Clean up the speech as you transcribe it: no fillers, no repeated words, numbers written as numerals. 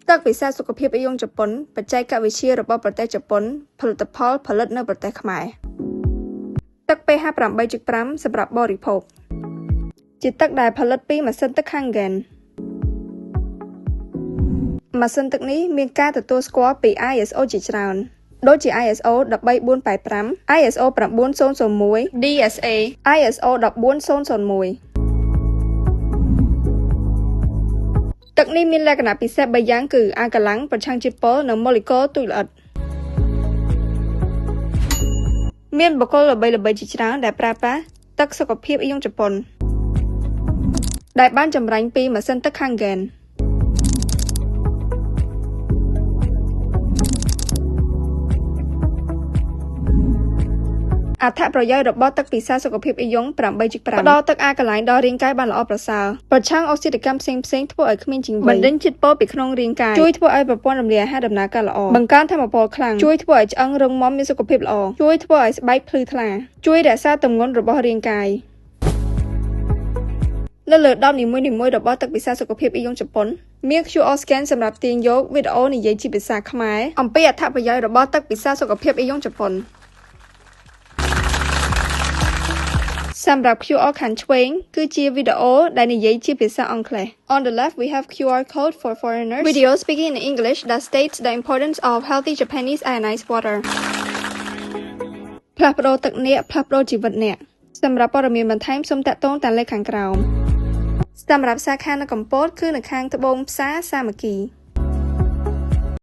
ទឹកពិសាសុខភាពអ៊ីយ៉ុងជប៉ុនបច្ចេកវិទ្យារបស់ប្រទេសជប៉ុនផលិតផលផលិតនៅប្រទេសខ្មែរទឹក pH 8.5 សម្រាប់បរិភោគជាទឹកដែលផលិតពីម៉ាស៊ីនទឹក Kangen ម៉ាស៊ីនទឹកនេះមានការទទួលស្គាល់ពី ISO ជាច្រើនដូចជា ISO 13485 ISO 9001 DSA ISO 14001ទឹកនេះមានលក្ខណៈពិសេស3យ៉ាងគឺអាកាឡាំងប្រឆាំងជាតិពុលនិងម៉ូលេគុលទូចល្អិតមានបុគ្គលល្បីៗជាច្រើនដែលប្រើប្រាស់ទឹកសុខភាពអ៊ីយ៉ុងជប៉ុនដែលបានចម្រាញ់ពីម៉ាស៊ីនទឹក Kangen អត្ថប្រយោជន៍របស់ទឹកពិសាសុខភាពអ៊ីយ៉ុង 8.5 ផ្ដល់ទឹកអាកាឡាញដល់រាងកាយបានល្អប្រសើរប្រឆាំងអុកស៊ីតកម្មផ្សេងៗធ្វើឲ្យគ្មានជំងឺបណ្ដេញជាតិពុលពីក្នុងរាងកាយជួយធ្វើឲ្យប្រព័ន្ធរំលាយអាហារដំណើរការល្អបង្កើនថាមពលខ្លាំងជួយធ្វើឲ្យឆ្អឹងរឹងមាំមានសុខភាពល្អជួយធ្វើឲ្យស្បែកភ្លឺថ្លាជួយរក្សាទម្ងន់របស់រាងកាយនៅលើដបនីមួយៗរបស់ទឹកពិសាសុខភាពអ៊ីយ៉ុងជប៉ុនមាន QR scan សម្រាប់ទាញយកវីដេអូនិយាយជាភាសាខ្មែរអំពីអត្ថប្រយោជន៍របស់ទឹកពិសាសុខភាពអ៊ីយ៉ុងជប៉ុនសម្រាប់ QR ខាងឆ្វេងគឺជាវីដេអូដែលនិយាយជាភាសាអង់គ្លេស On the left we have QR code for foreigners video speaking in English that states the importance of healthy Japanese ionized water ផ្លាស់ប្ដូរទឹកអ្នកផ្លាស់ប្ដូរជីវិតអ្នកសម្រាប់ព័ត៌មានបន្ថែមសូមតាក់ទងតាមលេខខាងក្រោមសម្រាប់សាខានៅកំពតគឺនៅខាងត្បូងផ្សារសាមគ្គី